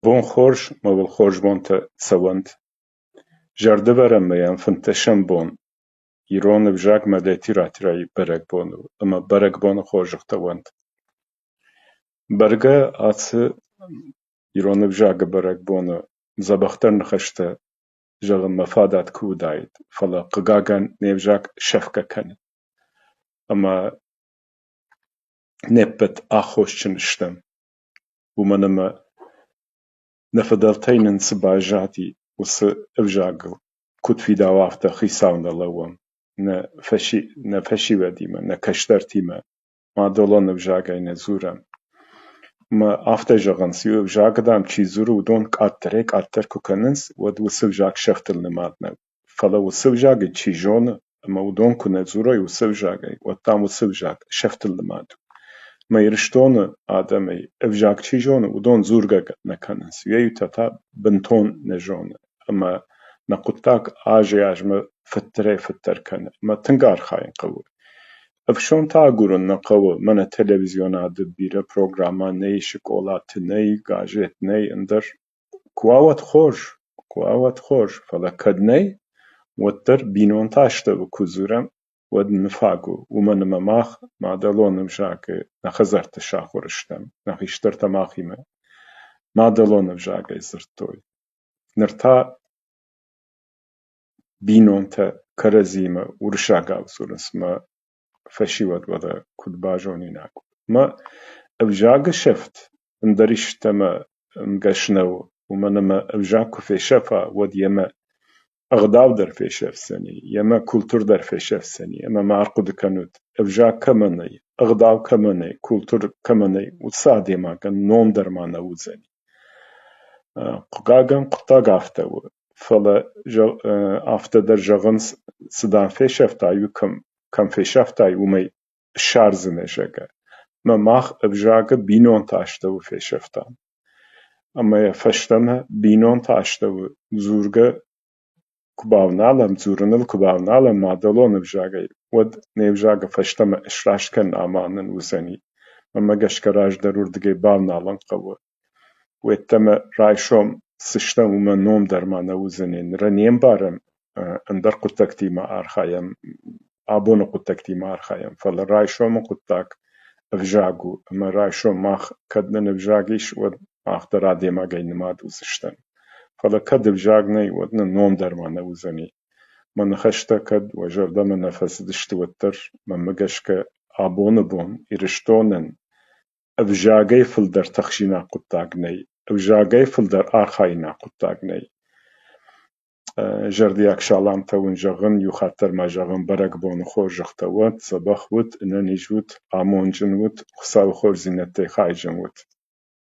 Бон хорз ӕмӕ уыл хорз бонтӕ цӕуӕнт. Зӕрдӕвӕрӕн мӕйӕн 15-ӕм бон ирон ӕвзаг ӕмӕ литературӕйы бӕрӕгбон у ӕмӕ бӕрӕгбоны хорзӕхтӕ уӕнт. Бӕргӕ ацы ирон ӕвзагы бӕрӕгбоны дзӕбӕхдӕр ныхӕстӕ зӕгъынмӕ фадат куы уыдаид, фӕлӕ хъыгагӕн не взаг сӕфгӕ кӕны. Ӕмӕ не ппӕт аххосджын стӕм, уымӕн ӕмӕ нӕ фыдӕлтӕй нын цы баззади, уыцы ӕвзагыл куыд фидауы, афтӕ хицау нӕ лӕууӕм. Нӕ фӕсивӕдимӕ, нӕ кӕстӕртимӕ мадӕлон ӕвзагӕй нӕ дзурӕм. Ӕмӕ афтӕ зӕгъынц, иу ӕвзагы, дам, чи дзуры, уыдон къаддӕрӕй-къаддӕр куы кӕнынц, уӕд уыцы ӕвзаг сӕфтыл нымад нӕу. Фӕлӕ уыцы ӕвзагӕй чи зоны, ӕмӕ уыдон куы нӕ дзурой уыцы ӕвзагӕй, уӕд, дам, уыцы ӕвзаг сӕфтыл нымад у. Ӕмӕ Ирыстоны адӕмӕй ӕвзаг чи зоны, уыдон дзургӕ нӕ кӕнынц. Иуӕй-иутӕ та бынтон нӕ зоны. Ӕмӕ нӕ хъуыддаг азӕй-азмӕ фыддӕрӕй-фыддӕр кӕны. Ӕмӕ тынг архайын хъӕуы. Ӕфсон та агурын нӕ хъӕуы. Мӕнӕ телевизионады бирӕ программӕ нӕй, скъолаты нӕй, газет нӕй, ӕндӕр. Куы уа, уӕд хорз, куы уа, уӕд хорз, фӕлӕ кӕд нӕй, уӕддӕр бинонты астӕу куы дзурӕм, уӕд нын фаг у, уымӕн ӕмӕ мах мадӕлон ӕвзагы нӕ хӕдзӕртты сахуыр стӕм, нӕ хистӕртӕ махимӕ мадӕлон ӕвзагӕй дзырдтой. Ныр та бинонтӕ кӕрӕдзиимӕ уырыссагау дзурынц ӕмӕ фӕсивӕд уӕдӕ куыд базонинаг у. Ӕмӕ ӕвзагы сӕфт ӕндӕр истӕмӕ ӕнгӕс нӕу, уымӕн ӕмӕ ӕвзаг куы фесӕфа, уӕд йемӕ ӕгъдау дӕр фесӕфдзӕни, йемӕ культур дӕр фесӕфдзӕни. Ӕмӕ ма ӕрхъуыды кӕнут, ӕвзаг кӕмӕ нӕй, ӕгъдау кӕмӕ нӕй, культур кӕмӕ нӕй, уыцы адӕймагӕн ном дӕр ма нӕ уыдзӕни. Хъыгагӕн, хъуыддаг афтӕ у. Фӕлӕ афтӕ дӕр зӕгъынц, цы дам фесӕфтай, уый кӕм фесӕфтай, уымӕй ссардзынӕ, зӕгъгӕ. Ӕмӕ мах ӕвзагы бинонты астӕу фесӕфтам. Ӕмӕ йӕ фӕстӕмӕ бинонты астӕу дзургӕ куы бавналӕм, дзурыныл куы бавналӕм мадӕлон ӕвзагӕй, уӕд не взагы фӕстӕмӕ сраст кӕнын амал нын уыдзӕни. Мӕнмӕ гӕсгӕ раздӕр уырдыгӕй бавналын хъӕуы. Уеддӕмӕ райсом цы стӕм, уымӕн ном дӕр ма нӕ уыдзӕни. Ныр не мбарӕм, ӕндӕр хъуыддӕгтимӕ архайӕм, абоны хъуыддӕгтимӕ архайӕм, фӕлӕ райсомы хъуыддаг ӕвзаг у. Ӕмӕ райсом мах, кӕд нын ӕвзаг ис, уӕд мах дӕр адӕймагӕй нымад уыдзыстӕм. Фӕлӕ кӕд ӕвзаг нӕй, уӕд нын ном дӕр ма нӕ уыдзӕни. Мӕ ныхӕстӕ кӕд уӕ зӕрдӕмӕ нӕ фӕцыдысты, уӕддӕр мӕнмӕ гӕсгӕ абоны бон Ирыстонӕн ӕвзагӕй фылдӕр тыхсинаг хъуыддаг нӕй, ӕвзагӕй фылдӕр архаинаг хъуыддаг нӕй. Зӕрдиаг саламтӕ уын зӕгъын, иу хатт дӕр ма зӕгъын бӕрӕгбоны хорзӕхтӕ уӕд, дзӕбӕх ут, ӕнӕниз ут, амондджын ут, Хуыцауы хорздзинӕдтӕй хайджын ут.